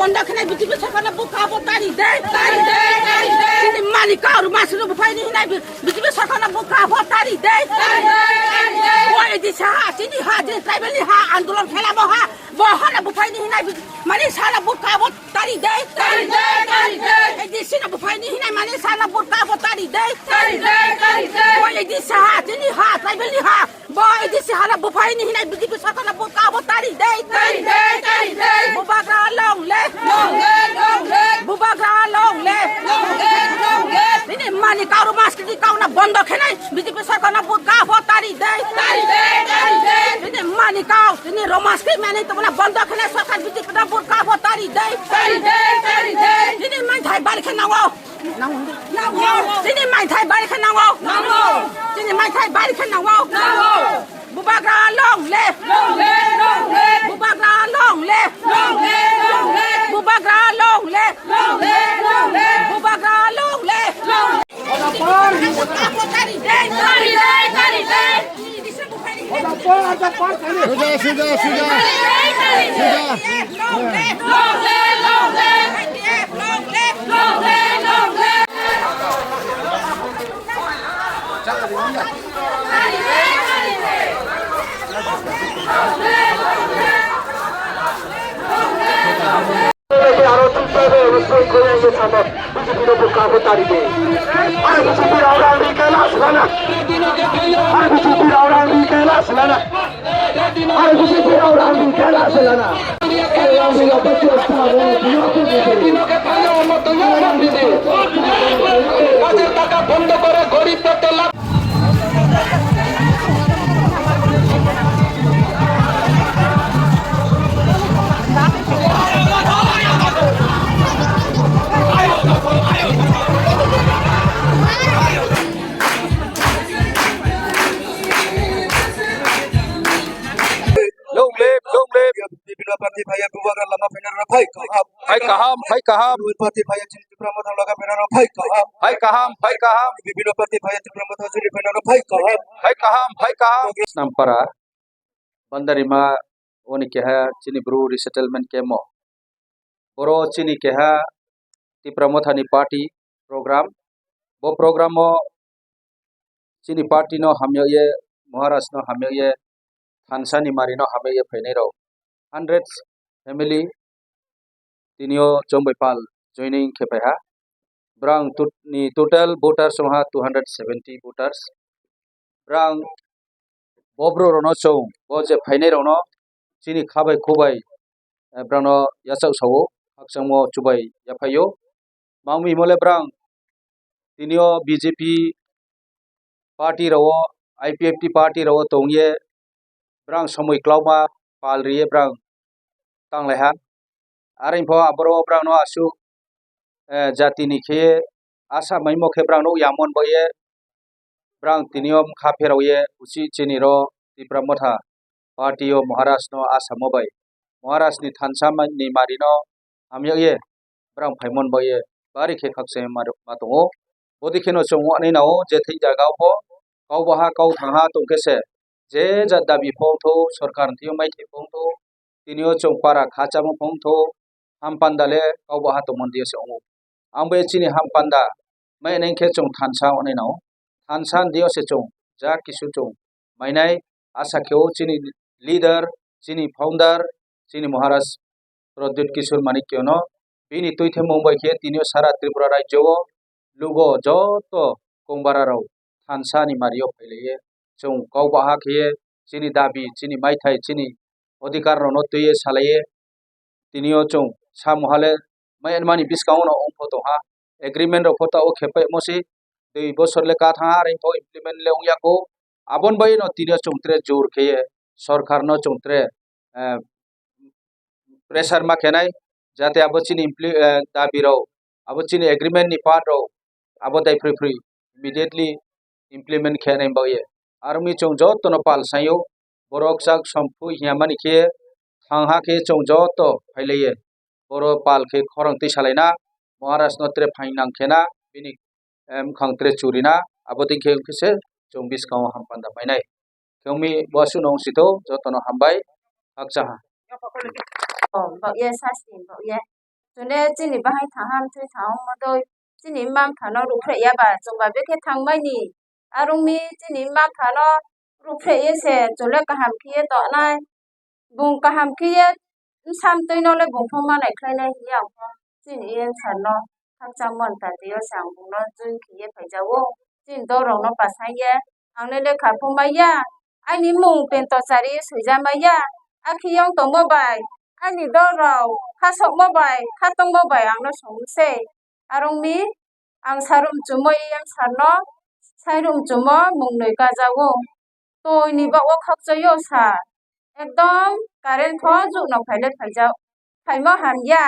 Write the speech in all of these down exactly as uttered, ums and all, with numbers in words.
Bondo khenai B J P sarkarno bwkha bo tari de. Tari de, tari de. Chini mani kau rwma sino buphai ni hinai B J P sarkarno bwkha bo tari de. Tari de, tari de. Bo A D C ha, chini ha, chini tribal ni ha, andolon khela bo ha. Bo hana buphai ni hinai mani sala bwkha bo tari de. Tari de, tari de. A D C no buphai ni hinai mani sala bwkha bo tari de. Tari de, tari de. Bo A D C ha, chini ha, tribal ni ha. Bo A D C hala buphai ni hinai B J P sarkarno bwkha bo tari de. Tari de, tari de. Bubagra long live. Long live, long live. Bubagra long live. Long live, long live. Bini mani kau rwma sini kauna bondo khenai B J P sarkarno bwkha bo tari de. Tari de, tari de. Bini mani kau, bini rwma sini mani tongna bondo khenai sarkar B J P no bwkha bo tari de. Tari de, tari de. Bini manthai bari khe nango. Nango. Chini maithai bari khe nango. Nango. Chini maithai bari khe nango. Nango. Bubagra long live. Long live, long live. Bubagra long live. Long live, long live. Bubagra long live. Long live, long live. Bubagra long live. Long live. Tari de, tari de, tari de. Sudah, sudah, sudah. Sudah. Aro B J P rao rang ri khe last lana. Aro B J P rao rang ri khe last lana. Aro B J P rao rang ri khe last lana. কাজের টাকা বন্ধ করে গরিব তত্ত্ব লাভ। Long live, long live. Bibino party phaiya bubagra lama phaina rok phai kaham. Phai kaham, phai kaham. Party phaiya chini Tipra Motha loga phaina rok phai kaham. Phai kaham, phai kaham. Bibino party phaiya Tipra Motha chini phaina rok phai kaham. Phai kaham, phai kaham. Nampara, Bandarima, oni keha chini Bru resettlement camp o. Boro chini keha Tipra Mothani party program. Bo program o chini party no hamya ye, Maharaj no hamya ye, thansa ni mari no hamya ye phainai rok. Hundred family tini o chongbai pal joining khe phaiha. Brang tut-, ni total voters wngha two hundred seventy voters. Brang bo bro rokno chwng bo je phainai rokno chini kha bai khu bai, eh, brano yachak sao, khakchangmo chubai yaphaio. Mangmi himole brang tinio B J P party rao, I P F T party rao tongye brang somoi klauma pal riye brang tanglaiha. Are pho aboro brangno aswk, eh, jatini khe asa maimo khe brangno yamon boye brang tinio kha pherao ye usi chini ro Tipra Motha party o Maharaj no asamo bai Maharaj ni thansa ma-, ni mari no hamya ye brang phaimon boye bari khe khakchangma ma tongo. Bodi kheno chwng wanai nao je thik jaga o pho kau baha kau thangha tongkhe se je jat dabi phongtho sorkar thio mai thai phongtho tinio chwng para kha chamo phongtho hampanda le kau baha tongmon diyo se ongo. Ang bai chini hampanda mai neng khe chwng thansa wanai nao thansa diyo se chwng ja kisu chwng mainai asa khe o chini leader chini founder chini Maharaj Pradyut Kishore Manikya no bini twi themung bai khe tinio sara Tripura rajyo o lugo joto kongbararok thansa ni mario phailaye. Chwng kok baha khe chini dabi, chini maithai, chini odhikar rokno twiwi salaye. Tinio chwng samuhale mai mani bwskango no ongpho tongha. Agreement rok pho ta o khepai mosi dui bosor le ka thangha, are pho implement le ongya kho. Aboni bai no tinio chwng tre jor khe sorkar no chwng tre, eh, pressure ma khenai, jate abo chini impli-, eh, dabi rok, abo chini agreement ni part rok, abo dai phrwi phrwi immediately implement khenai bagwi. Aroni chwng joto no pal saio, borok chak som phui hiya mani khe thang ha khe chwng joto phailaye. Boro pal khe khorang twi salaina, Maharaj no tre phainang khena, bini, eh, bwkhang tre churina, abo dei khe khe se chwng bwskango hampanda painai. Khe wngmi bo aswk no wng sitho, joto no hambai, hakcha ha. Oh, bok ye sasti, bok ye. chwle chini bahai thangha mtwi thangha wngma doi chini mma mpha no rukphreh ya ba chwng ba bekhe thangmani. Aroni chini mma mpha no rukphreh ye se chwle kaham khe ye tongnai. Bung kaham khe ye bwsa mtwi no le bung pho manai khlai nai hwnwi ang pho chini E M sir no khakchangma ta twi o se ang bung no join khe ye phaijago. Chini dol rok no pasai ye ang le lekha pho mai ya. Aini mung pento chari swijak mai ya. Akhe yong tongmo bai aini dol rok khasokmo bai khatongmo bai ang no song se. Aroni ang sarum chumo E M sir no sairum chumo mung nwi kajago. Twi ni ba o khakchai o sa. Ekdom current pho jukno phaile phaijak. Phaima hamya.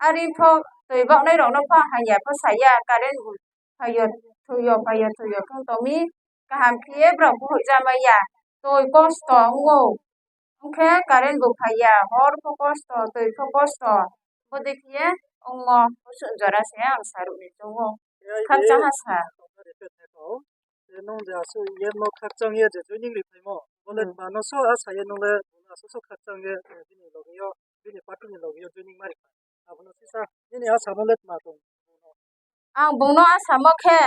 Ari pho twi baknai rokno pho hamya pho saya. Current bo phaio, thuio, phaio, thuio khe tongmi. Kaham khe borok buhuk jamaya. Twi kosto wngo. Wngkhe current bo phaiya. Hor pho kosto, twi pho kosto. Bo dekhe wngo. Usuk jora se ang saruk ni chungo. Khakchang ha sa. Nung je aswk yen no khakchang ye je joining ri phaimo, bole Hmm. mano so a saya nung le aswk so khakchang ye, eh, bini logi yo, bini party ni logi yo joining mari pha. Abono sisa nini a samo le ma tong. Ang bungno a samo khe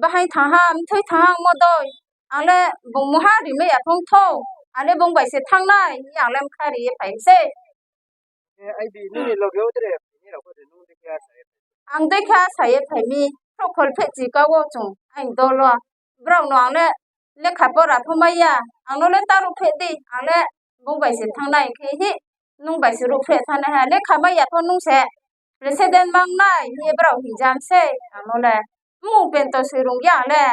bahai thangha, mthwi thangha mo doi. Ang le bung moha rimai ya thong tho. Ang le bung bai se thangnai, ang le mkha ri ye phai se. Eh, ai di, nini loge o dire, nini rok o dire, nung de khe a sa ye. Ang de khe a sa ye phaimi, thok khol phe chi ka o chung, ang dolo. Borok no ang le lekha pora pho mai ya, ang no le ta ruk phe di, ang le bung bai se thangnai khe hi, nung bai se ruk phe thangnai ha, lekha mai ya pho nung se president mang nai, hi borok hinjam se, ang no le. Mung pento swi rung ya le.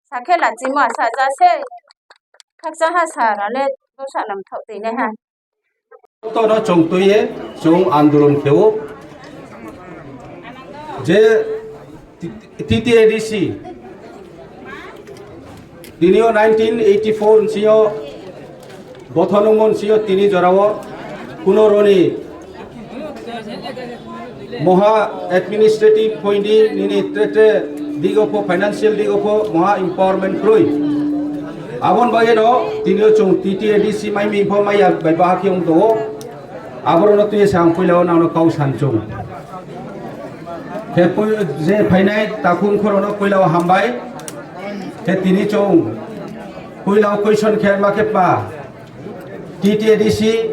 Sakhe la chimo sa ja se. Khakcha ha sa ra le dosa nam thok twi nai ha. Tono chong twi ye chong andolon khe o. Je T T A D C. Tini o nineteen eighty-four ni sio Bothon wngmon sio tini jorao kuno roni moha administrative poindi nini tre tre digo pho financial digo pho moha empowerment kroi. Abon bagwi no tini o chung T T A D C mai mi pho mai ya bai bahak yung do. Aboro no tuye sang puila o nang no kau san chung. Khe pui je phainai takhum khoro no puila o hambai. Khe tini chung puila o question khe ma khe pa. T T A D C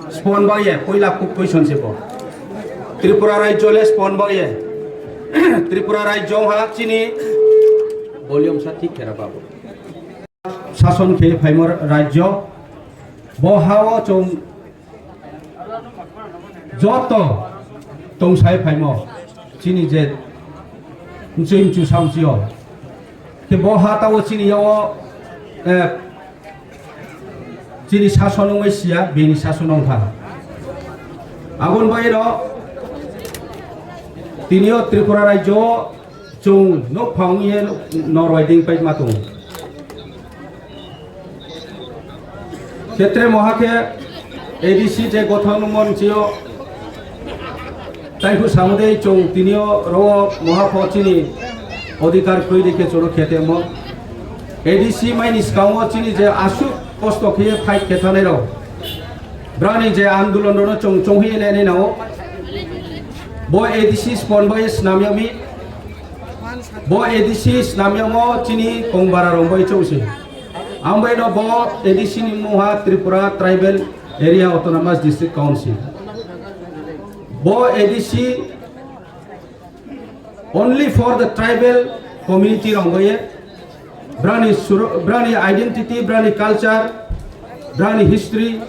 spon baye, puila kuk question se bo. Tripura Rajyo le spon baye. Tripura Rajyo ha chini volume sa thik khera babu. Sason khe phaimo Rajyo. Bo ha o chung joto tong sai phaimo. Chini je mchwi mchu samsio. Khe bo ha tao chini yo, eh, Chini sason wngwi siya, bini sason wngkha. Aboni bagwino tini o Tripura rajyo o chwng nokphang wngwi norwai ding paima tongo. Khetre moha khe A D C je gothon wngmo nchio Taihu samudei chwng tini o ro moha pho chini odhikar khwlwi de khe choro khete mo. A D C mai ni swkango chini je aswk kosto khe fight khe thanai rok. Brani je andolon rok no chwng chonghi ne ne nao. Bo A D C spon bai snam yami. Bo A D C snam yamo chini kongbara rok bai chwng si. Ang bai no bo A D C ni mungha Tripura Tribal Area Autonomous District Council. Bo A D C only for the tribal community rong ye. Brani suro-, brani identity, brani culture, brani history,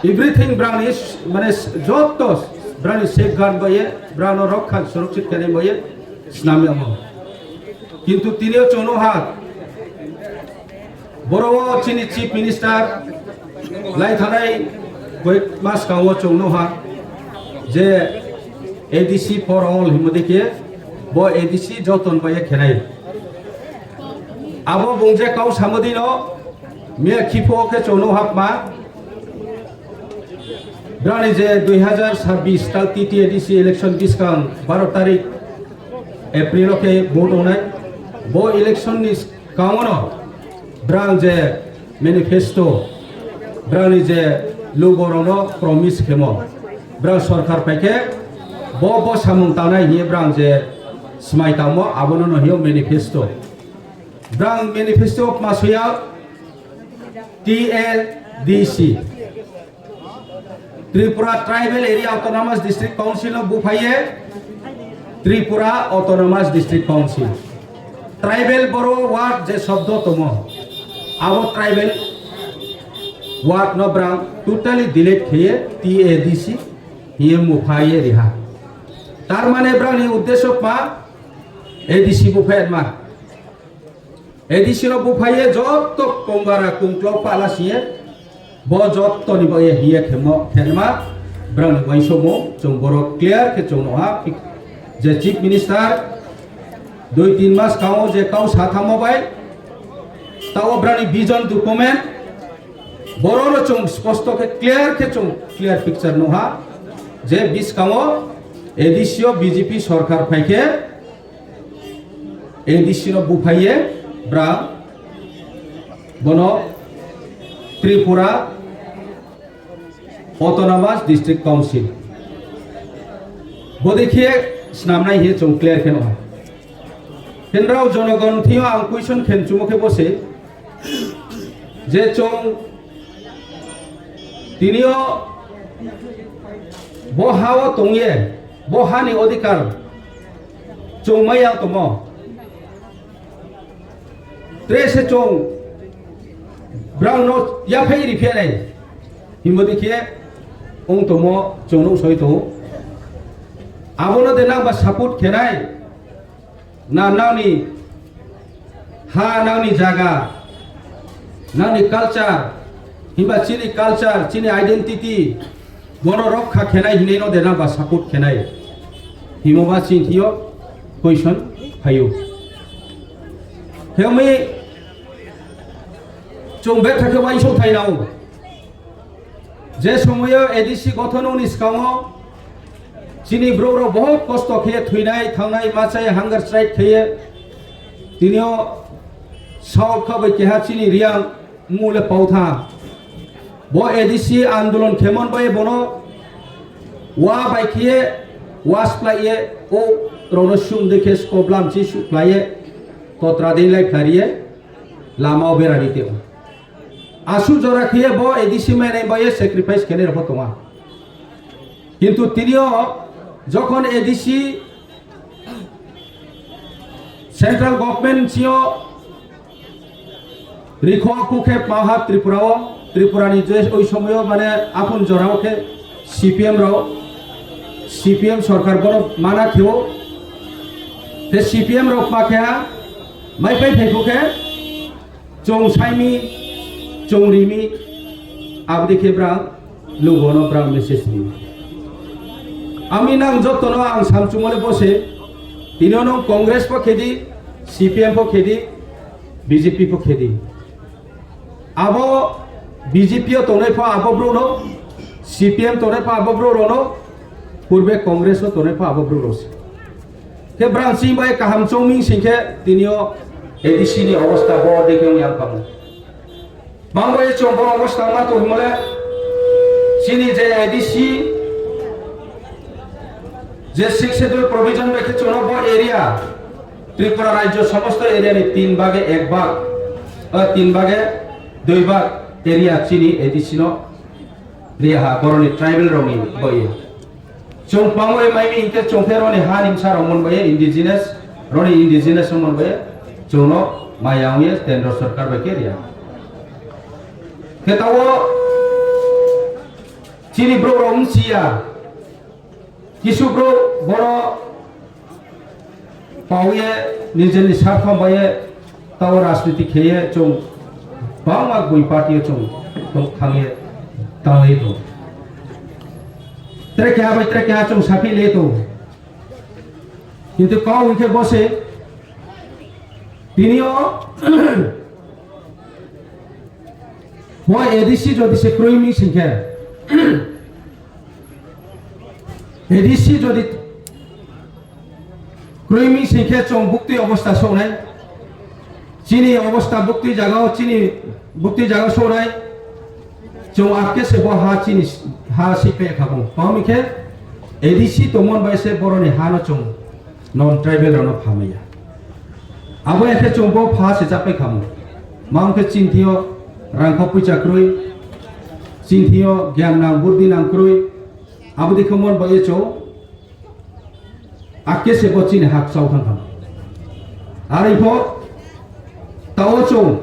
everything brani s-, mane s-, joto brani safeguard boye, brano rokha surakshit kene boye, snam yamo. Kintu tini o chono ha, Boro o chini Chief Minister lai thanai koi mas kang o chwng no ha je A D C for all himodi khe bo A D C joton bai khenai. Abo bung je kau samodi no miya khipho khe chwng no hapma. Brani je dui hazar sabbish tal T T A D C election biskang baro tarik April o khe vote ongnai. Bo election ni Kamono brang je manifesto, brangni je lugo rokno promise khemo. Brang sorkar paikhe bo, bo samung tangnai hiye brang je smai tangmo abono no hiyo manifesto. Brang manifesto ma suya T A D C. Tripura Tribal Area Autonomous District Council no buphaiye Tripura Autonomous District Council. Tribal boro word je shobdo tomo, abo tribal word no brang totally delete kheye T A D C hiye muphaiye riha. Tar mane brang ni uddesho pa A D C buphai ma. A D C rok buphaiye jotto kongara kungklok pala siye bo jotto ni bagwi hiye khemo khenma brang ni uaisukmung chwng borok clear khe chwng nokha je Chief Minister dui tin mas kao je kau sa thangma bai tao brang ni vision document boro no chwng sposto khe clear khe chwng clear picture nokha je biskango A D C o B J P sorkar phaikhe A D C no buphaiye bra bono Tripura Autonomous District Council bodi khe snamnai hiye chwng clear khe nokha. Kendrao jonogon thio ang question khen chumo khe bose je chwng tinio bo hao tongye bo hani odhikar chwng maya tomo. Tre se chwng brang no yaphai ri phiya nai. Himodi khe ong tomo chwng no soi tongo. Abono de nang ba support khenai. Na nangni ha, nangni jaga, nangni culture, himba chini culture, chini identity, bono rokha khenai hinwi no de nang ba support khenai. Himo ba chini thio question phaio. Hemi chwng betha khe uaisuk thai nao. Je somoyo A D C gothon wngni swkango chini borok rok bohok kosto khe thwinai thangnai machai hunger strike khe tinio saok kha bai keha chini Reang mule pautha. Bo A D C andolon khemon bai bono wa bai khe wa splai ye o rono sum de khe skoblam chi su plai ye totra dei lai phlariye lama o berani teo. Asuk jora khe bo A D C mai nai bai sacrifice khe nai rok tonga. Kintu tinio jokhon A D C central government sio rikho kukhe paha Tripura o, Tripura ni je oi somoyo mane aphun jora o khe C P M rok, C P M sorkar bono mana kheo. Te C P M rok pa khe ha mai pai phai khe chwng saimi, chwng rimi, abdi khe brang lugono brang message ni. Ami nang jotono ang samchumole bose, tino nong Congress po khedi, C P M po khedi, B J P po khedi. Abo B J P o tongnai pho abo bro no, C P M tongnai pho abo bro no, purbe Congress o tongnai pho abo bro no. Khe brang chini bai kaham chongming sing khe tinio A D C ni obostha bo dekhe wng yang kamo. Bangbai chwng bo obostha ma tong himole chini je A D C je Sixth Schedule provision bai khe chwngno bo area Tripura rajyo somosto area ni tin bage ek bag, eh, tin bage dui bag area chini A D C no riya ha boroni tribal rokni bai. Chwng pangwi maimi hinkhe chwng khe roni ha nimsa rok mon bai indigenous, roni indigenous rok mon bai chwngno maya wngya kendro sorkar bai khe riya. Khe tawo chini borok rok wngsiya kisu borok bono Pauye nijeni sarkhom baye tao rajniti kheye chwng bangma gwi party o chwng tong thangye tangwi tong. Tre keha bai tre keha chwng saphi le tong. Kintu kau hwnkhe bose tinio bo A D C jodi se kroi mi singkhe A D C jodi kroi mi singkhe chwng buktwi obostha sonai. Chini obostha buktwi jagao, chini buktwi jagao sonai. Chwng akhe se bo ha chini ha sikpe kha bo. Tamo khe A D C tongmon bai se boroni ha no chwng non tribal rok no phamaya. Abo ya khe chwng bo pha se chapai kha mo. Mam khe chini thio rang kho puisa kwrwi, chini thio gyan nang, buddi nang kwrwi. Abo dikhe mon bai ye chwng Akhe se bo chini hak chao thang thang. Ari pho tao chwng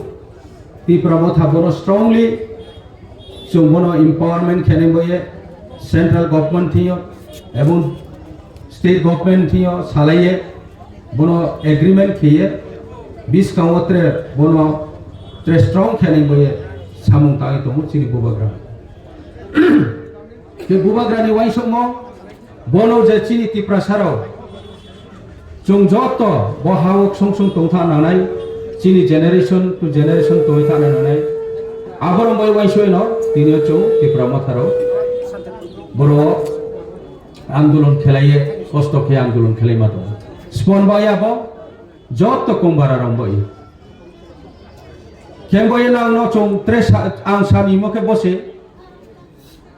Tipra Motha bono strongly chwng bono empowerment khenai boye central government thiyo ebong state government thiyo salaiye bono agreement khiye biskango tre bono tre strong khenai boye samung tangwi tongo chini bubagra. Ke bubagra ni waisongmo Bono je chini Tiprasa rok, chwng joto bo ha-o ksong ksong tong tha nangnai, chini generation to generation tongwi tha nangnai. Aborok bai uansoi no tini o chwng Tipra Motha rok boro andolon khelaiye, kosto khe andolon khelai ma tongo. Spon bai abo joto Kongbara rok bai. Khe bai nang no chwng tre sa-, ang sani mo khe bose.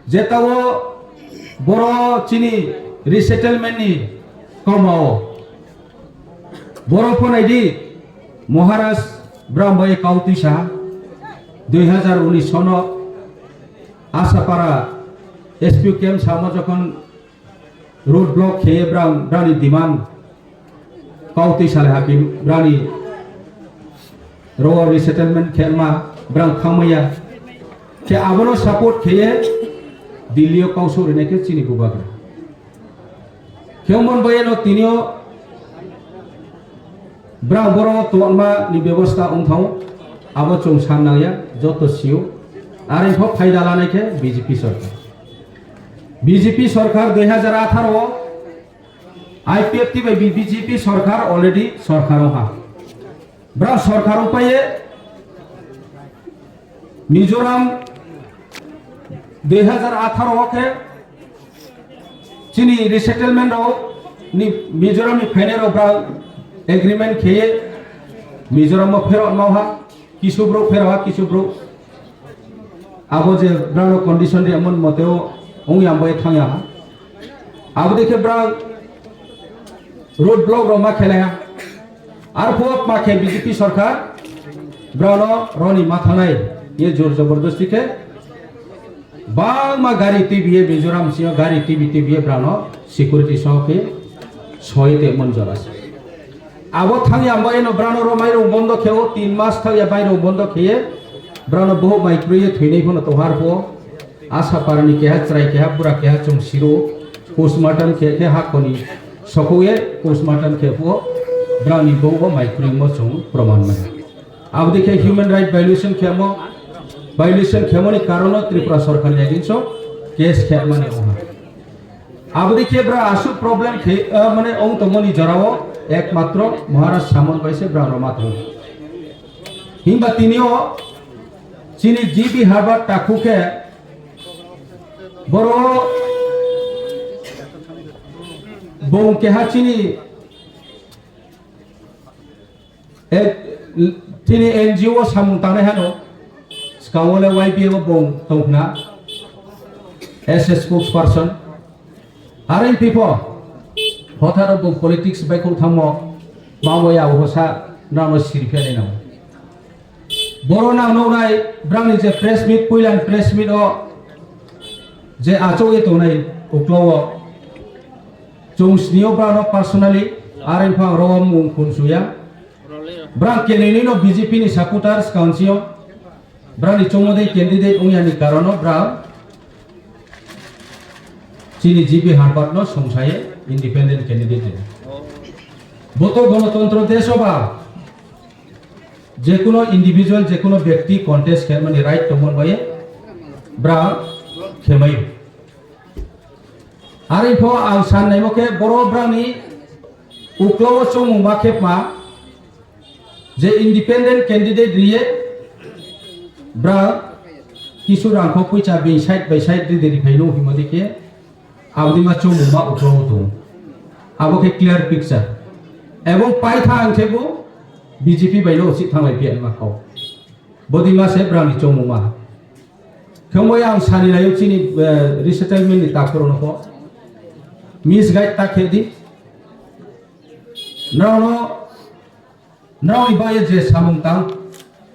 Jeta o boro chini resettlement ni koma o. Boro pho nai di, Maharaj Bram bai kau tisa dui hazar unis sono Asapara S P O camp samo jokhon road block khe Bram, Bram ni demand kau twi salai ha bini brani ro resettlement khe ma brang khangmaya. Khe abono support kheye Delhi o kau sok rinai khe chini bubagra. Khe mon bai no tini o brang boro tongma ni bebosta ong thang abo chwng san nangya joto sio. Are pho phaida lanai khe B J P sarkar. B J P sarkar dui hazar atharo o I P F T bai B J P sarkar already sarkar o ha. Bra sarkar o paye Mizoram dui hazar atharo o khe chini resettlement o ni Mizoram ni phainai rok bra agreement kheye Mizoram o pherok ma ha. Kisu bro phero ha, kisu bro. Abo je brano condition ri emon moteo ong yang bai thang ya ha. Abo dekhe bra road block rok ma khelai ha. Ar phuo ma khe B J P sarkar brano roni ma thangnai ye jor jabardosti khe bangma gari tibiye Mizoram sio gari tibi tibiye brano security soke soi te mon jora se. Abo thangya bai no brano ro mairung bondo kheo, tin mas thangya mairung bondo kheye, brano bohok mai kwrwi thwinai phano tohar pho, Asapara ni keha chwrai keha bura keha chwng siro, postmortem khe khe hakoni sokoye postmortem khe pho, brani bohok mai kwrwi mo chwng proman maya. Abodi khe human right violation khemo, violation khemoni karono Tripura sorkar ni against o case khemani oha. Abodi khe bra asuk problem khe, ah, mane ong tongmani jorao ekmatro Maharaj Samon bai se bra roma tongo. Himba tinio chini G B Herbert takhu khe boro bong keha chini Eh, tini N G O samung tangnai hano, swkango le Y B A o bong tongkhna, S S spokesperson. Are pipho, hotharo bong politics bai khong thangmo, mamo ya hosa nangno sirphe nai nang. Boro nang nonai brangni je press meet, puilan press meet o je achogwi tongnai uklo o, chwng snio brano personally, are phang ro mung khun suya. Bra kenini no B J P ni supporters council, bra ni chongmodei candidate ongya ni karono bra chini G B Herbert no songsaye independent candidate. Boto gonotontro desh oba, jekuno individual, jekuno byakti contest khe mani right tongmon bai bra khemai. Are pho ang san naimo khe boro brani uklo o chongmung ma khepma je independent candidate riye bra kisu rang kho puicha bini side by side ri deri phaino himo dikhe abdi ma chongmung ma uklo o tong abo khe clear picture ebong paitha ang khe bo B J P bai no usi thanglai phi ma kho bodi ma se brani chongmung ma. Khemoi ang sani layo chini, eh, resettlement ni takhoro no pho. Misguide ta khe di. Nrao no, nrao ni baye je samung tang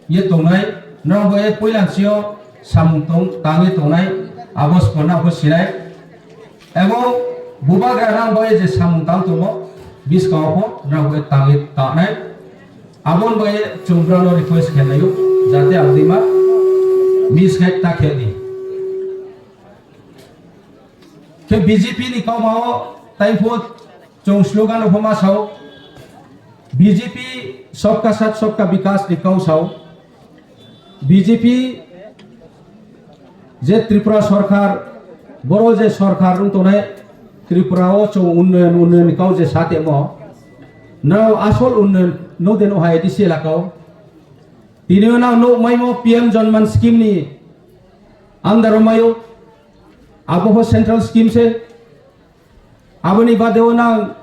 ye tongnai, nrao baye poilang sio samung tong, tang ye tongnai, abo sponda pho sinai. Ebo bubagra nrao baye je samung tang tongo, biskang pho nrao baye tang ye tangnai. Abon bai chwng brano request khe laio, jate abdi ma miss khe ta khe di. Khe B J P ni kauma o tai pho chwng slogan o pho ma sao, B J P sabka saath sabka vikas ni kau sao, B J P je Tripura sorkar, boro je sorkar wng tongnai, Tripura o chwng unnoyon, unnoyon ni kau je satemo, nrao asol unnoyon no de no hai A D C elaka o. Tini o nang nuk maimo P M Janman scheme ni under o maio, abo pho central scheme se. Aboni bade o nang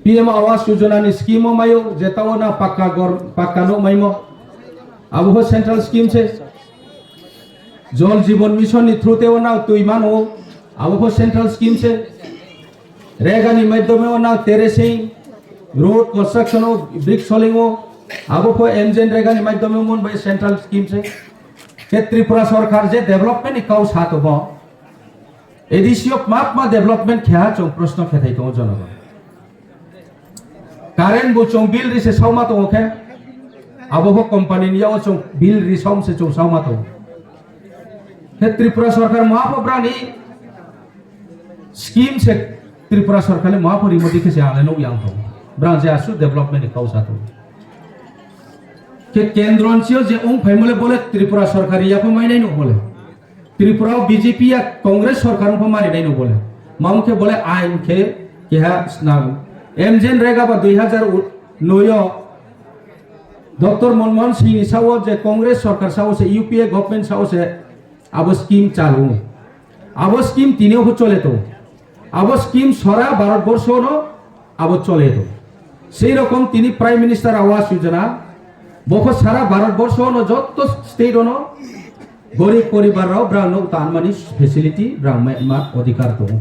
P M Awas Yojana ni scheme o maio, jeta o nang pakka gor, pakka nuk maimo. Abo pho central scheme se. Jal Jeevan Mission ni through te o nang twi mano, abo pho central scheme se. Rega ni maidhyame o nang terracing, road construction o, brick soling o, abo pho M G N Rega ni maidhyame o mon bai central scheme se. Khe Tripura sorkar je development ni kau sa tongo, A D C o ma ma development khe ha chwng proshno khe thai tongo jonogon. Current bo chwng bill ri se sauma tongo khe, abo bo company ni yago chwng bill ri saum se chwng sauma tongo. Khe Tripura sorkar ma pho brani scheme se Tripura sorkar ni ma pho rimo di khe se ang le nuk yang tongo. Brang je asu development ni kau sa tongo. Khe kendro ni sio je ong phaimole bole Tripura sorkar ya pho mainai nuk bole. Tripura o B J P ya Congress sorkar wngkha mari nai no bole. Mamo khe bole ain khe keha snam. M G N Rega ba dui hazar noi o Doctor Manmohan Singh ni sao je Congress sorkar sao se U P A government sao se abo scheme chalu. Abo scheme tini o chole to. Abo scheme sora Bharat borsho no abo chole to. Sei rokom tini Prime Minister Awas Yojana, bokho sara Bharat borsho no jotto state ono gorib poribar rok brang no tanmani facility brang ma, ma odhikar tongo.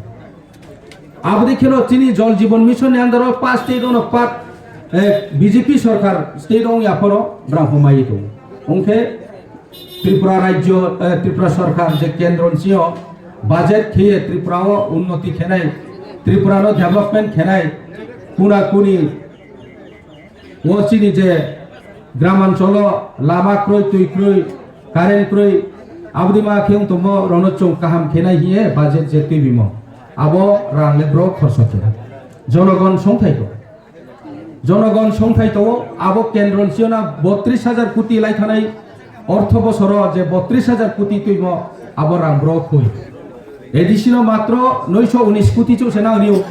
Abodi kheno chini Jal Jeevan Mission ni under o pas state ono pat, eh, B J P sorkar state ong yaphoro brang homai tongo. Ongkhe Tripura rajyo, eh, Tripura sorkar je kendro ni sio budget khiye Tripura o unnoti khenai, Tripura no development khenai, kuna kuni o chini je gramancholo lama kroi, twi kroi, current kroi, abodi ma khe wng tongmo rono chwng kaham khenai hiye budget je twi bimo. Abo rang le bro khorso khe. Jonogon songthai to. Jonogon songthai to, abo kendro ni sio na botris hajar koti lai thanai ortho bosoro je botris hajar koti twimo abo rang bro khui. A D C no matro noisho unis koti chuk se nang riyo.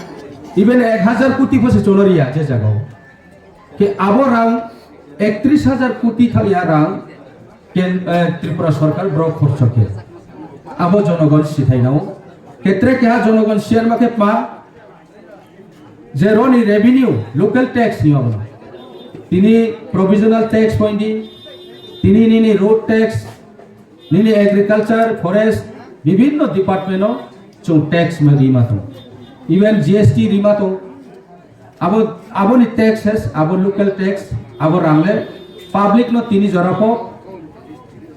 Even ek hajar koti pho se cholo riya je jagao. Khe abo rang ektris hajar koti thang ya rang ken, eh, Tripura sorkar bro khorso khe. Abo jonogon sithai nao. Khe tre keha jonogon siyan ma khe pa je roni revenue, local tax ni abo. Tini provisional tax point di, tini nini road tax, nini agriculture, forest, bibhinno department o chwng tax ma rima tongo. Even G S T rima tongo. Abo, aboni tax ses, abo local tax, abo rang le public no tini jora pho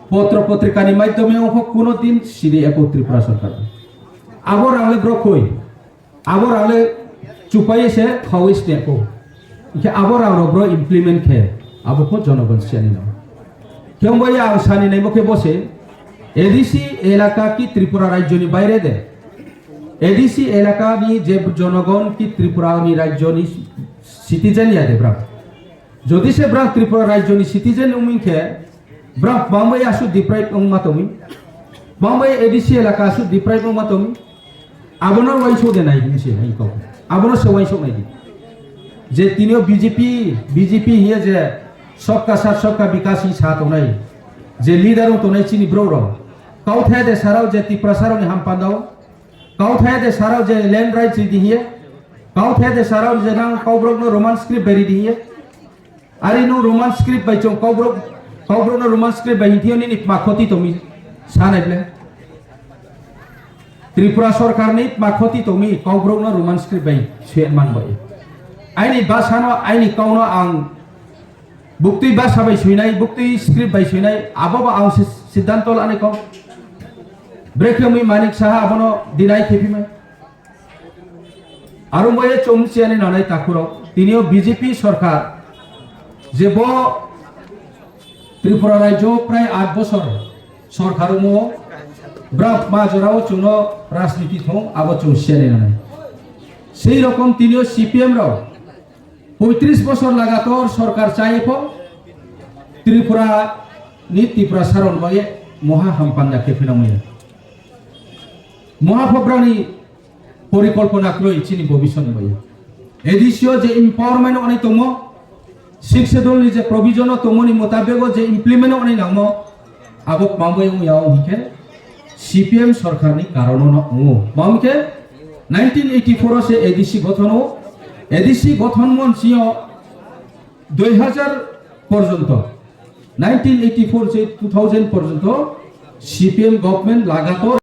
potro potrika ni maidhyome o pho kuno din siri eko Tripura sorkar. Abo rang le bro khoi. Abo rang le chupai se khawi step o. Hingke abo rang rok bro implement khe abo pho jonogon siyani no. Khe wngbai ang sani naimo khe bo se A D C elaka ki Tripura rajyo ni baire de. A D C elaka ni je jonogon ki Tripura ni rajyo ni citizen ya de bra. Jodi se bra Tripura rajyo ni citizen wngmi khe bra bangbai asu deprive wngma tongmi. Bangbai A D C elaka asu deprive wngma tongmi. Abono waisok de nai hinwi se hai kok. Abono se waisok nai di. Je tinio B J P, B J P hiye je sabka saath sabka vikas hi sa tongnai. Je leader wng tongnai chini bro rok. Kauthai de sarao je Tiprasa rok ni hampandao. Kauthai de sarao je land rights di hiye. Kauthai de sarao je nang Kokborok no Roman script beri di hiye. Ari no Roman script bai chong Kokborok, Kokborok no Roman script bai hinthio nini ma khoti tongmi. Sanai ble. Tripura sorkar ni makhoti tongmi kokborok no Roman script bai sui man bai. Aini basa no, aini kau no ang buktui basa bai suinai, buktui script bai suinai, abo ba ang si-, siddhanto lani kau. Brekhe mui Manik Saha abono deny khepi mai. Aro moye chum siani nanai takhurok, tinio B J P sorkar je bo Tripura rajyo prai aat bosor sorkar omo, bra ma jorao chwngno rajniti thung abo chum siani nanai. Sei rokom tinio C P M rok poitris bosor lagator sorkar chai pho Tripura ni Tripura saron moye moha hampanda khe phina moye. Moha phobrani porikolpona kwrwi chini bobiswt bai. A D C o je empowerment onai tongmo, Sixth Schedule ni je provision o tongmoni mutabek o je implement onai nangmo, abo kwmangwi wngya o hwnkhe C P M sorkar ni karon no wngo. Ma hwnkhe nineteen eighty-four o se A D C gothon o, A D C gothon mon sio dui hazar porjonto, nineteen eighty-four se two thousand porjonto C P M government lagator